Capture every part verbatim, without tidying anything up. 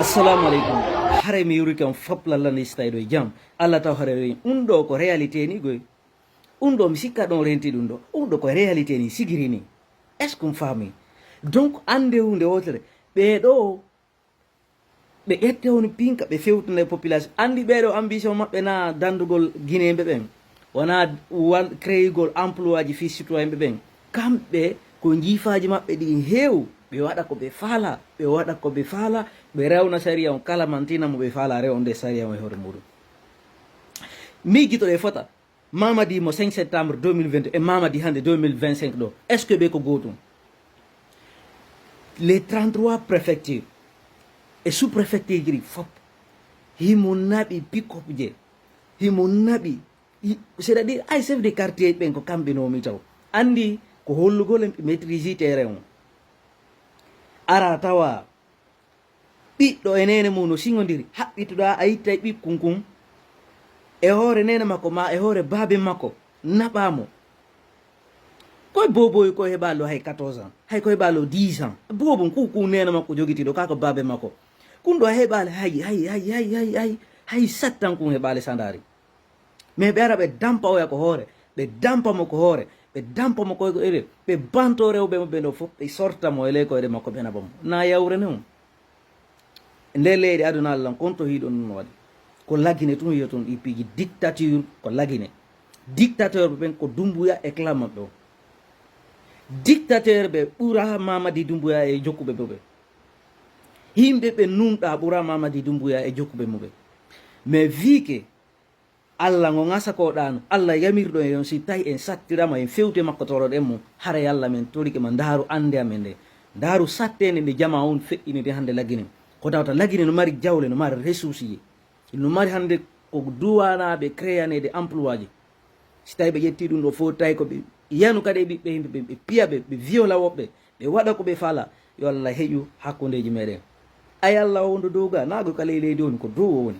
Assalamu aleykum. Haray mi yurike on fop lallani si tawi ɗo e jam. Allah taw haray wi ɗum ɗo ko réalité ni goy. Ɗum ɗo mi sikka ɗon renti ɗum ɗo. Ɗum ɗo ko réalité ni sigiri ni. Est-ce qu'on faami? Donc annde hunde wotere. Ɓeeɗo ɓe ƴette woni pinka ɓe fewtuna e population. Anndi ɓeeɗo ambition maɓɓe na dandugol Guinéen ɓe ɓen. Wona wal créigol emploi ji fii citoyen ɓe ɓen. Kamɓe ko njiifaaji maɓɓe ɗi heew. Ɓe waɗa ko ɓe faala. Ɓe waɗa ko ɓe faala. Ɓe rewna sariya on kala mantina mo ɓe faala rew on nde sariya on e hoore muɗum. Miijito ɗe fota. Mamadi mo cinq septembre deux mille vingt et mamadi hannde deux mille vingt-cinq ɗo, est-ce que ɓe ko gootum? Les trente-trois préfectures e sous-préfecture ji ɗi fop, himo naɓi pick-up je, himo naɓi, c'est-à-dire ay chef de quartier ɓen ko kamɓe nomi taw. Anndi ko hollugol en ɓe maîtrise terrain on. Ara tawa ɓiɗɗo e neene mum no siŋondiri, haɓɓituɗaa a ittay ɓikkun kun e hoore neene makko ma e hoore baabe makko, naɓaa mo. Koye booboy ko heɓaalo hay quatorze ans, hay ko heɓaalo dix ans. Boobun ku, ku neene makko jogitiiɗo, kaa ko baabe makko. Kun ɗo a heɓaali hay, hay, hay, hay, hay, hay, hay sept ans kun heɓaali sandaari. Mais ɓe ara ɓe dampa oya ko hoore, ɓe dampa mo ko hoore, ɓe dampa mo ko ere, ɓe banto rewɓe mo ɓe ɗo fof, ɓe sorta mo e ley koyɗe makko, ɓe naɓa mo. Na yawre non. Nde leyɗe aduna Allah kon to hiɗon ɗum waɗi. Ko lagine tun yiyoton ɗi piiji dictature ko lagine. Dictateur ɓe ɓen ko Dumbuya e clan maɓɓe o. Dictateur ɓe ɓura Mamadi Dumbuya e jokkuɓe muɓe. Yimɓe ɓe nunɗa ɓura Mamadi Dumbuya e jokkuɓe muɓe. Mais vu que Allah ngo ŋasa ko ɗaano, Allah yamirɗo en on, si tawi en sattirama, en fewte makko toroɗen mo, haray Allah men torike ma, ndaaru annde amen nde, ndaaru satteende nde jamaa on feƴƴini nde hannde lagine. Ko tawata lagine no mari jawle, no mari ressource ji, no mari hannde ko duwanaaɓe créaneede emploi ji. Si tawi ɓe ƴetti ɗum ɗo fof, tawi ko ɓe yanu kadi e ɓiɓɓe yimɓe ɓe, ɓe piya ɓe, ɓe viola woɓɓe, ɓe waɗa ko ɓe faala, yo Allah heƴu hakkundeeji meɗen. Ay Allah o wonɗo dow ga, naa ko kala e leydi woni, ko dow o woni.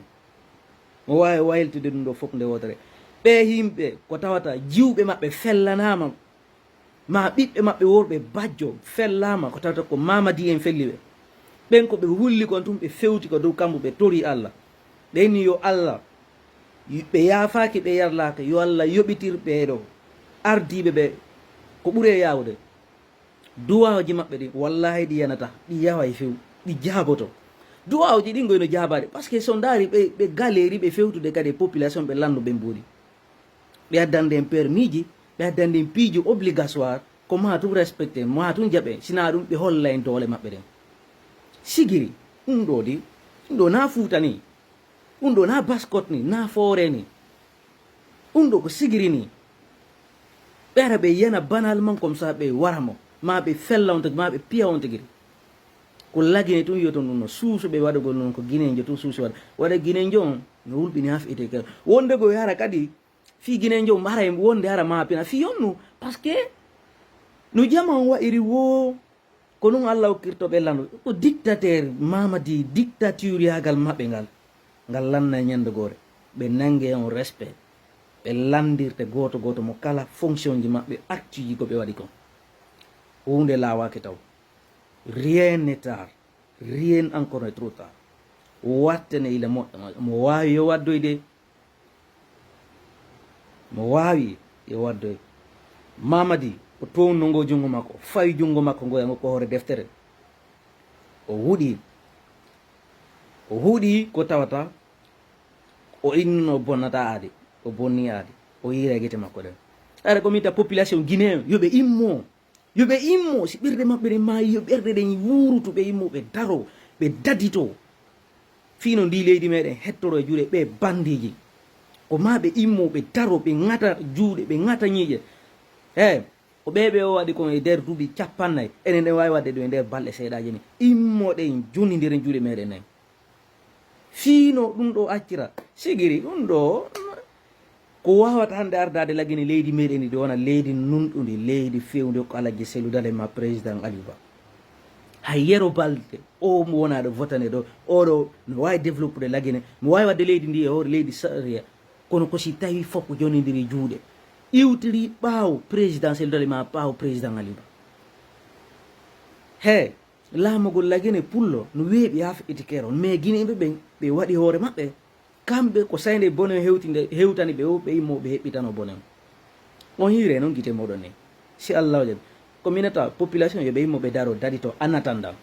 Mo waawi waylitude ɗum ɗo fof nde wootere. Ɓee yimɓe ko tawata jiwɓe maɓɓe fellanaama, ma ɓiɓɓe maɓɓe worɓe bajjo fellaama, ko tawata ko Mamadi en felli ɓe. Ɓen ko ɓe hulli kon tun, ɓe fewti ko dow kammu, ɓe tori Allah. Ɓe inni yo Allah, ɓe yaafaaki, ɓe yarlaaka, yo Allah yoɓitir ɓee ɗo ardiiɓe ɓe ko ɓuri e yaawde. Duwaaji maɓɓe ɗin, wallaahi ɗi yanata, ɗi yaway few, ɗi jaaboto. Duwaaji ɗin goy no jaabaade, parce que so ndaari ɓe, ɓe galeeri, ɓe fewtude kadi e population, ɓe lanndo ɓe mbuuɗi. Ɓe addande en permis ji, ɓe addande en piiji obligatoire, ko maa tun respecté, maa tun jaɓe, sinaa ɗum ɓe holla en doole maɓɓe ɗen. Sigiri, ɗum ɗo di, ɗum ɗo na Fuuta ni, ɗum ɗo na Baskot ni, na Foore ni. Ɗum ɗo ko sigiri ni. Ɓe ara ɓe yana banal man comme ça, ɓe wara mo, ma ɓe fella on tigi, ma ɓe piya on tigi. Ko lagine tun yiyoton ɗum no suusuɓe waɗugol noon ko Guinéen jo tun suusi waɗa. Waɗa Guinéen jo on no hulɓini haf ete kala. Wonde go yara kadi, fii Guinéen jo on haray wonde hara ma pina fii on nu. Parce que no jama on wa'iri wo, ko nun Allah okkirto ɓe landu. Ko dictateur, Mamadi, dictature yaagal maɓɓe ngal, ngal lanna e ñande goore. Ɓe nange on respect. Ɓe landirte gooto gooto mo kala fonction ji maɓɓe, acte ji ko ɓe waɗi kon. Huunde laawaaki taw. Rien n'est tard. Rien encore n'est trop tard. Wattene ila moƴƴa. Mo waawi yo waddoy de. Mo waawi yo waddoy. Mamadi, o townno ngo junngo makko, fawi junngo makko ngo, yango ko hoore deftere. O huɗi. O huɗi ko tawata o innuno bonnata aadi. O bonni aadi. O yiira e gite makko ɗen. Ara ko mita population guinéen, yo ɓe immo. Yo ɓe immo, si ɓerɗe maɓɓe ɗen maayi, yo ɓerɗe ɗen wuurutu, ɓe immo, ɓe daro, ɓe dadito. Fii no ndi leydi meɗen hettoro e juuɗe ɓe bandiiji. Ko ma ɓe immo, ɓe daro, ɓe ŋata juuɗe, ɓe ŋata ñiiƴe. He, ko ɓe ɓe o waɗi kon e nder duuɓi capannay, enen ɗen waawi waɗde ɗum e nder balɗe seeɗaaje ni. Immoɗen, jonnindiren juuɗe meɗen ɗen. Fii no ɗum ɗo accira. Sigiri, ɗum ɗo, ko waawata hannde ardaade lagine leydi meɗen ndi, ɗo wona leydi nunɗundi, leydi fewndi ko Alhaji Cellou Dalein ma président Aliou Ba. Hay yero balɗe, o mo wonaaɗo votane ɗo, oɗo no waawi développude lagine, mo waawi waɗde leydi ndi e hoore leydi sariya, kono ko si tawi fof ko jonindiri juuɗe, iwtiri ɓaawo président Cellou Dalein ma ɓaawo président Aliou Ba. He, Laamagol Lagine Pullo no weeɓi haa feƴƴiti keerol, mais Gineeɓe ɓen, ɓe waɗi hoore maɓɓe. Kamɓe ko saynde bone hewtinde, hewtani ɓe o, ɓe immo ɓe heɓɓitano bone on. On hiire noon gite mooɗon ni. Si Allah o jaɓi. Ko minata population yo ɓe immo ɓe daro daɗi to en attendant.